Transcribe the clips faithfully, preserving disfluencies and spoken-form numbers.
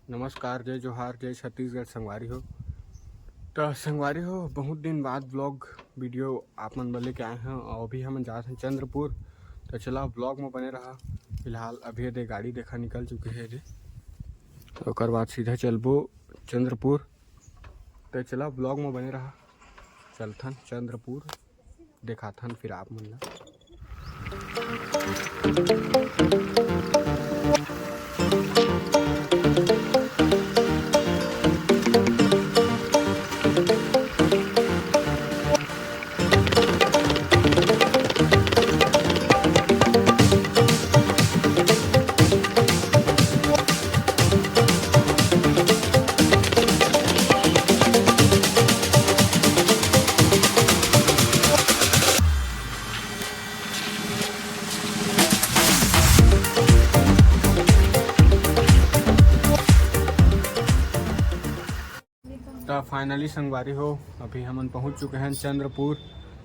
नमस्कार, जय जोहार, जय छत्तीसगढ़ संगवारी हो। त संगवारी हो, बहुत दिन बाद vlog video आप मन बर लेके आए हन। अउ अभी हमन जात हन चंद्रपुर। त चला, vlog में बने रहा। फिलहाल अभी ये दे गाड़ी देखा निकल चुके हे दे, त ओकर बाद सीधा चलबो चंद्रपुर। त चला, vlog में बने रहा, चलथन चंद्रपुर, देखाथन फिर आप मन ला। त finally संगवारी हो, अभी हमन पहुंच चुके हन चंद्रपुर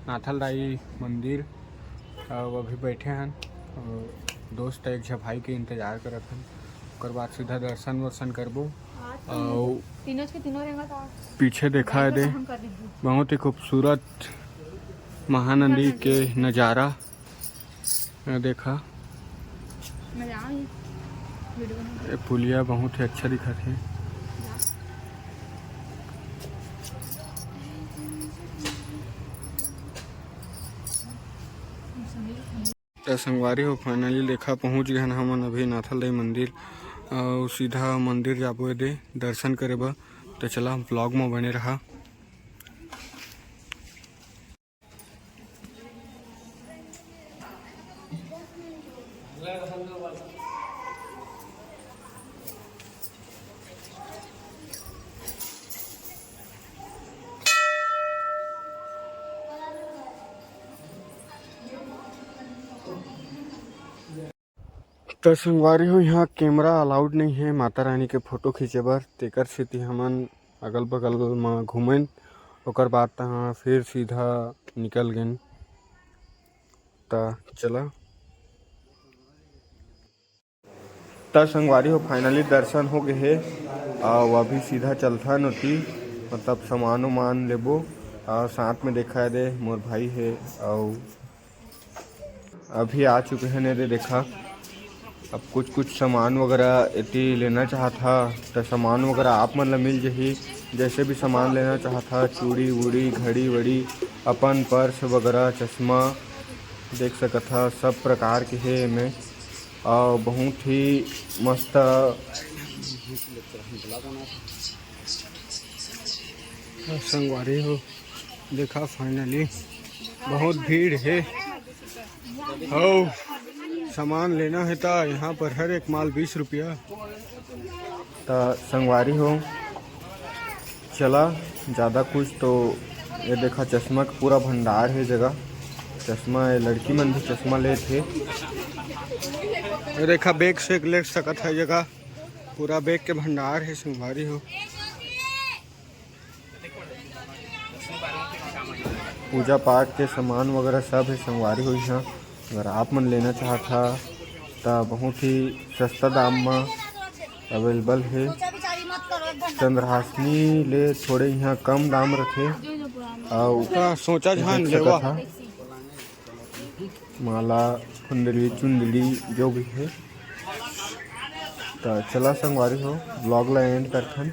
नाथल दाई मंदिर। अब अभी बैठे हन, अउ दोस्त एक झ भाई के इंतजार करत हन, ओकर बाद सीधा दर्शन वर्शन करबो। अउ तीनों के तीनों रेंगत आ। पीछे देखा हे दे, हम कर दीजिए। बहुत ही खूबसूरत महानदी के नज़ारा। ये देखा, मैं जाऊँ ये video बना। ये पुलिया बहुत ही अच्छा दिखत हे। त संगवारी हो, finally देखा पहुंच गए हन हमन अभी नाथल दाई मंदिर। अउ सीधा मंदिर जाबो ए दे दर्शन करे बर। त चला, vlog में बने रहा। त संगवारी हो, यहाँ camera allowed नहीं है माता रानी के photo खींचे बर, तेकर सेती हमन अगल बगल म घूमेन, ओकर बाद तहाँ फिर सीधा निकल गेन। त चला, त संगवारी हो, finally दर्शन हो गए हे, अउ अभी सीधा चलथन ओती, मतलब सामान उमान लेबो, अउ साथ में देखा दे मोर भाई हे, अउ अभी आ चुके हैं ने रे, देखा। अब कुछ कुछ सामान वगैरह एती लेना चाहत हा, त सामान वगैरह आप मन ला मिल जही। जैसे भी सामान लेना चाहत हा, चूड़ी वूड़ी, घड़ी वड़ी, अपन पर्स वगैरह, चश्मा, देख सकत हा, सब प्रकार के हे एमे। अउ बहुत ही मस्त संगवारी हो। देखा, finally बहुत भीड़ हे। हौ, सामान लेना हे त यहाँ पर हर एक माल बीस रुपया। त संगवारी हो, चला, ज़्यादा कुछ तो, ये देखा, चश्मा के पूरा भंडार हे जगह। चश्मा, ये लड़की मन भी चश्मा लेत हे। ये देखा, bag से ले सकत हे जगह, पूरा bag के भंडार हे संगवारी हो। पूजा पाठ के सामान वगैरह सब हे संगवारी हो इहाँ। अगर आप मन लेना चाहत हा, त बहुत ही सस्ता दाम म available हे। चंद्रहासिनी ले थोड़े इहाँ कम दाम रथे। अउ का सोचा देख झान सकत लेवा। हा। माला, फुंदरी, चुंदरी, जो भी हे। त चला संगवारी हो, vlog ला end करथन।